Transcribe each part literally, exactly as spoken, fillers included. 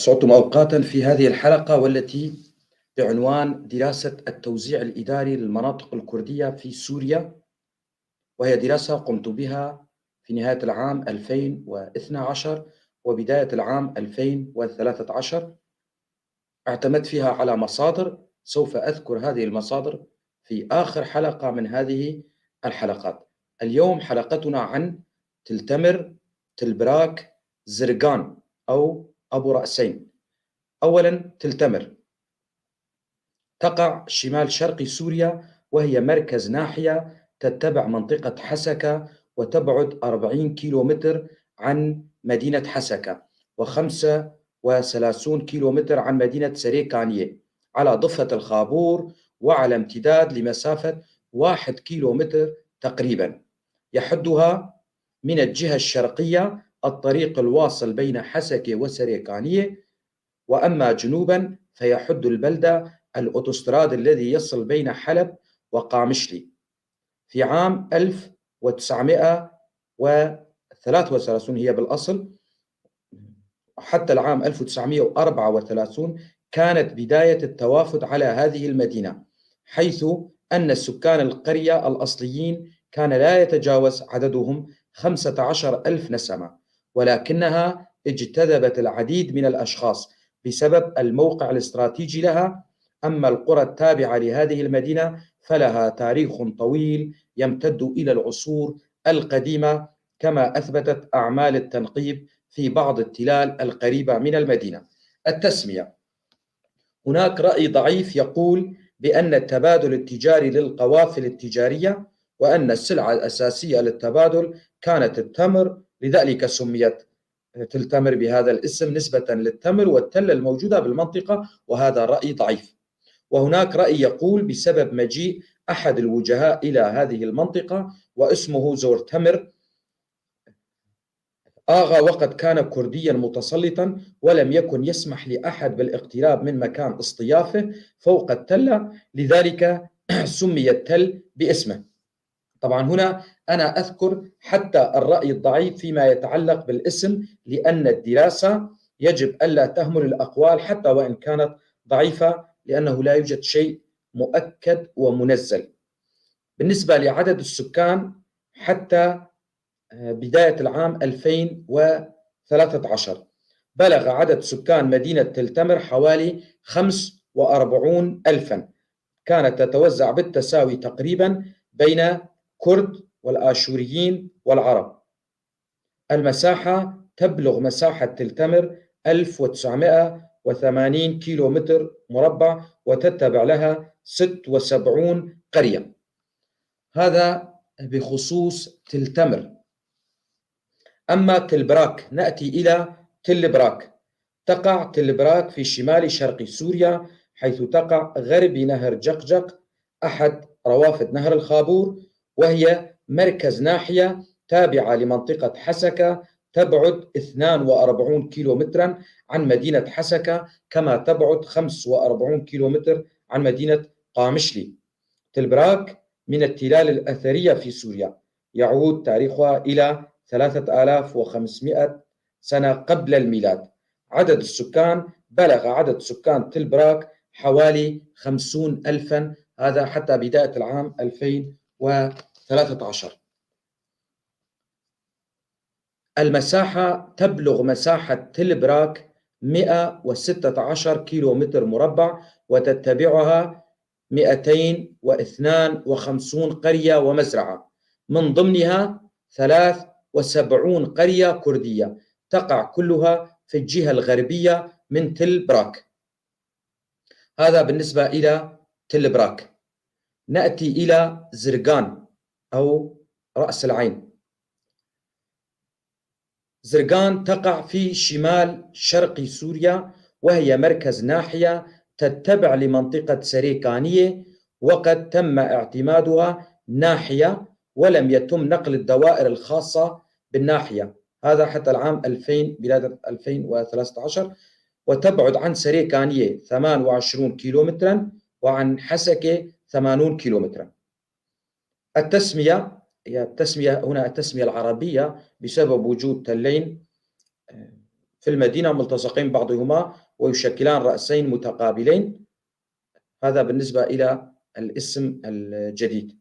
أسعدتم أوقاتا في هذه الحلقة، والتي بعنوان دراسة التوزيع الإداري للمناطق الكردية في سوريا، وهي دراسة قمت بها في نهاية العام ألفين واثني عشر وبداية العام ألفين وثلاثة عشر. اعتمدت فيها على مصادر، سوف أذكر هذه المصادر في آخر حلقة من هذه الحلقات. اليوم حلقتنا عن تل تمر، تل براك، زرقان أو أبو رأسين. أولا، تل تمر تقع شمال شرق سوريا، وهي مركز ناحية تتبع منطقة حسكة، وتبعد أربعين كيلومتر عن مدينة حسكة، وخمسة وثلاثون كيلومتر عن مدينة سريكانية، على ضفة الخابور، وعلى امتداد لمسافة واحد كيلومتر تقريبا. يحدها من الجهة الشرقية الطريق الواصل بين حسكة وسريكانية، وأما جنوبا فيحد البلدة الأوتوستراد الذي يصل بين حلب وقامشلي. في عام ألف وتسعمائة وثلاثة وثلاثون هي بالأصل، حتى العام ألف وتسعمائة وأربعة وثلاثون كانت بداية التوافد على هذه المدينة، حيث أن سكان القرية الأصليين كان لا يتجاوز عددهم خمسة عشر ألف نسمة، ولكنها اجتذبت العديد من الأشخاص بسبب الموقع الاستراتيجي لها. أما القرى التابعة لهذه المدينة فلها تاريخ طويل يمتد إلى العصور القديمة، كما أثبتت أعمال التنقيب في بعض التلال القريبة من المدينة. التسمية. هناك رأي ضعيف يقول بأن التبادل التجاري للقوافل التجارية، وأن السلعة الأساسية للتبادل كانت التمر، لذلك سميت تل تمر بهذا الاسم نسبة للتمر والتلة الموجودة بالمنطقة، وهذا رأي ضعيف. وهناك رأي يقول بسبب مجيء أحد الوجهاء إلى هذه المنطقة واسمه زور تمر، آغا وقد كان كرديا متسلطا ولم يكن يسمح لأحد بالاقتراب من مكان اصطيافه فوق التلة، لذلك سمي التل باسمه. طبعا هنا أنا أذكر حتى الرأي الضعيف فيما يتعلق بالاسم، لأن الدراسة يجب ألا تهمل الأقوال حتى وإن كانت ضعيفة، لأنه لا يوجد شيء مؤكد ومنزل. بالنسبة لعدد السكان حتى بداية العام ألفين وثلاثة عشر بلغ عدد سكان مدينة تل تمر حوالي خمسة وأربعون ألفا، كانت تتوزع بالتساوي تقريبا بين كرد والآشوريين والعرب. المساحة تبلغ مساحة تل تمر ألف وتسعمائة وثمانين كيلومتر مربع، وتتبع لها ست وسبعون قرية. هذا بخصوص تل تمر. أما تل براك، نأتي إلى تل براك. تقع تل براك في شمال شرق سوريا، حيث تقع غرب نهر جقجق، أحد روافد نهر الخابور، وهي مركز ناحية تابعة لمنطقة حسكة، تبعد اثنان وأربعون كيلومترا عن مدينة حسكة، كما تبعد خمسة وأربعون كيلومتر عن مدينة قامشلي. تل براك من التلال الأثرية في سوريا، يعود تاريخها إلى ثلاثة آلاف وخمسمائة سنة قبل الميلاد. عدد السكان، بلغ عدد سكان تل براك حوالي خمسون ألفا، هذا حتى بداية العام ألفين وثلاثة عشر. المساحة تبلغ مساحة تل براك مائة وستة عشر كيلومتر مربع، وتتبعها مائتين واثنان وخمسون قرية ومزرعة، من ضمنها ثلاث وسبعون قرية كردية، تقع كلها في الجهة الغربية من تل براك. هذا بالنسبة إلى تل براك. نأتي إلى زرقان أو رأس العين. زرقان تقع في شمال شرق سوريا، وهي مركز ناحية تتبع لمنطقة سريكانية، وقد تم اعتمادها ناحية ولم يتم نقل الدوائر الخاصة بالناحية، هذا حتى العام ألفين، بلادة ألفين وثلاثة عشر، وتبعد عن سريكانية ثمانية وعشرون كيلومترا وعن حسكة ثمانون كيلومترا. التسمية، هي التسمية هنا التسمية العربية بسبب وجود تلين، آه، في المدينة ملتصقين ببعضهما ويشكلان رأسين متقابلين. هذا بالنسبة إلى الاسم الجديد.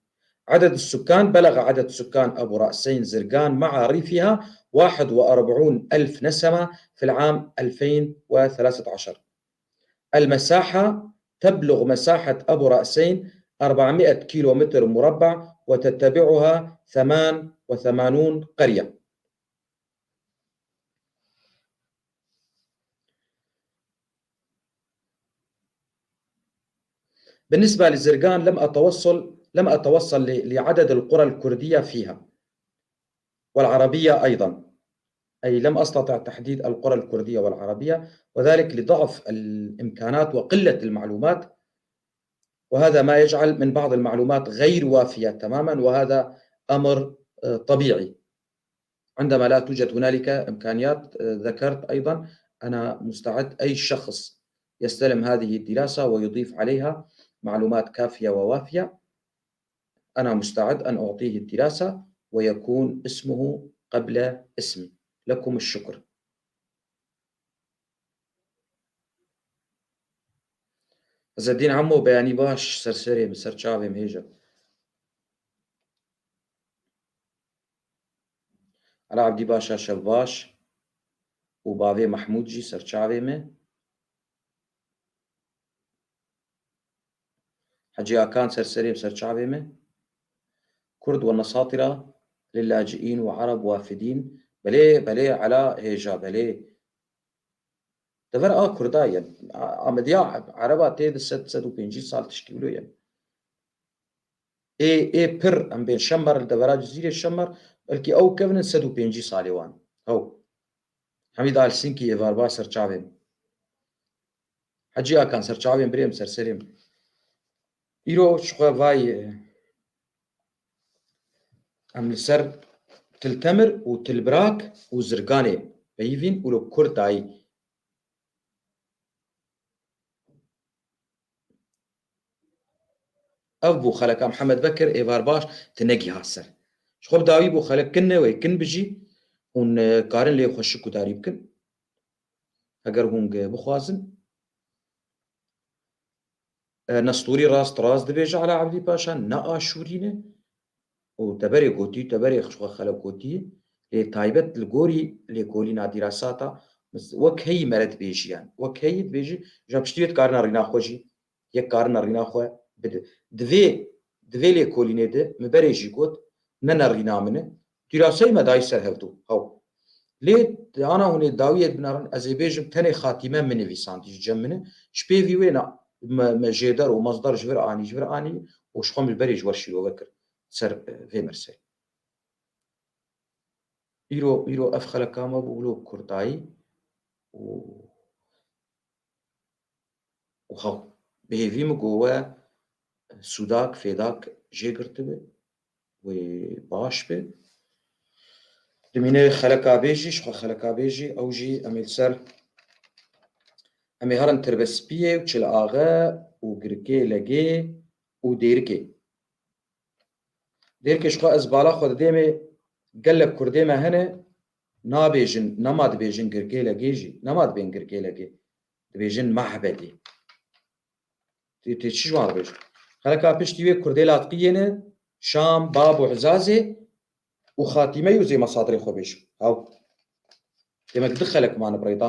عدد السكان، بلغ عدد سكان أبو رأسين زرقان مع ريفها واحد وأربعون ألف نسمة في العام ألفين وثلاثة عشر. المساحة، تبلغ مساحة أبو رأسين أربعمائة كيلومتر مربع وتتبعها ثمان وثمانون قرية. بالنسبة لزرقان لم أتوصل، لم أتوصل ل-، لعدد القرى الكردية فيها والعربية أيضًا، أي لم أستطع تحديد القرى الكردية والعربية، وذلك لضعف الإمكانات وقلة المعلومات، وهذا ما يجعل من بعض المعلومات غير وافية تمامًا، وهذا أمر، آه، طبيعي. عندما لا توجد هنالك إمكانيات، آه، ذكرت أيضًا، أنا مستعد أي شخص يستلم هذه الدراسة ويضيف عليها معلومات كافية ووافية، أنا مستعد أن أعطيه الدراسة ويكون اسمه قبل اسمي. لكم الشكر. Ezzedîn Emo, beyanî baş, ser serê min, ser çavê min hêja. Ela Ebdî Paşa, şev baş, û bavê Mehmûd jî ser çavê min. Hecî Akan, ser serê min, ser çavê min. Kurd ve nesatira lil laciîn ve Ereb wafidîn. Belê, belê, Ela hêja, belê. Dever a Kurda ye. A-, Amediya Ereba tê di sed, sed û pêncî sal tişkî wilo ye. Ê, ê pir, em bên Şemer, li devera Cizîrê Şemer, belkî ew kevin in sed û pêncî salê wan. Ew. Hemîd Alsinkî êvarba ser çavê min. Hecî Akan, ser çavê min, birê min, ser serê min. Îro ji xwe vay, e, em li ser Til Temir û Til Birak û Zirganê peyivîn û li Kurd dayî. Ev bû xeleka Mihemed Bekir, êvar baş, tu negiha ser. Ji xwe bi dawî bû xelek kin ne wê kin bijî, hûn, e, karin lê xwe şikudarî bikin. Heger hûn, e, bixwazin. E, Nestûrî rast rast dibêje Ela Ebdî Paşa, ne Aşûrî ne. Û te berê gotî, te berê xwe xelek gotî, lê taybet li gorî lêkolîna dîrasata, wek heyî mere dibêjî yan. Wek heyî dibêjî, ji piştî wê dikarine rîna xwe jî, yek karine rîna xwe bide. Di vê, di vê lêkolînê de min berê jî got, ne ne rîna min e, dîraseyê me dayî ser hevdû. Hew. Lê ana hûn ê dawiyê binarin, ez ê bêjim tenê xatîme min nivîsandî ji cem min e. Ji pêvî wê ne me, me jêder û mezdar ji vir anî, ji vir anî û ji xwe min li berê ji we şîrove kir. Ser, e, vê mirsê. Îro, îro ev xeleka me bû wilo bi kurdayî û, û xew. Bi hêvî min ku we sûdak, fêdak jê girtibe, wê baş be. Dimîne xeleka bêjî, ji xwe xeleka bêjî, ew jî em ê li ser, em ê herin Tirbespiyê û Çil Axe û Girkê Legê û Dêrikê. Dêrikê ji xwe ez bala xwe didêmê, gelek kurdê me hene, nabêjin, nema dibêjin Girkê Legê jî, nema dibên Girkê Legê. Dibêjin Mehbedê. Tê, tê çi ji wan re bêjin? Xeleka piştî wê kurdê Latqiyê ne, Şam, Bab û Hizazê û Xatîmeyê û zê mesadirê xwe bêjin. Haw. Demek du xelek mane bi rê da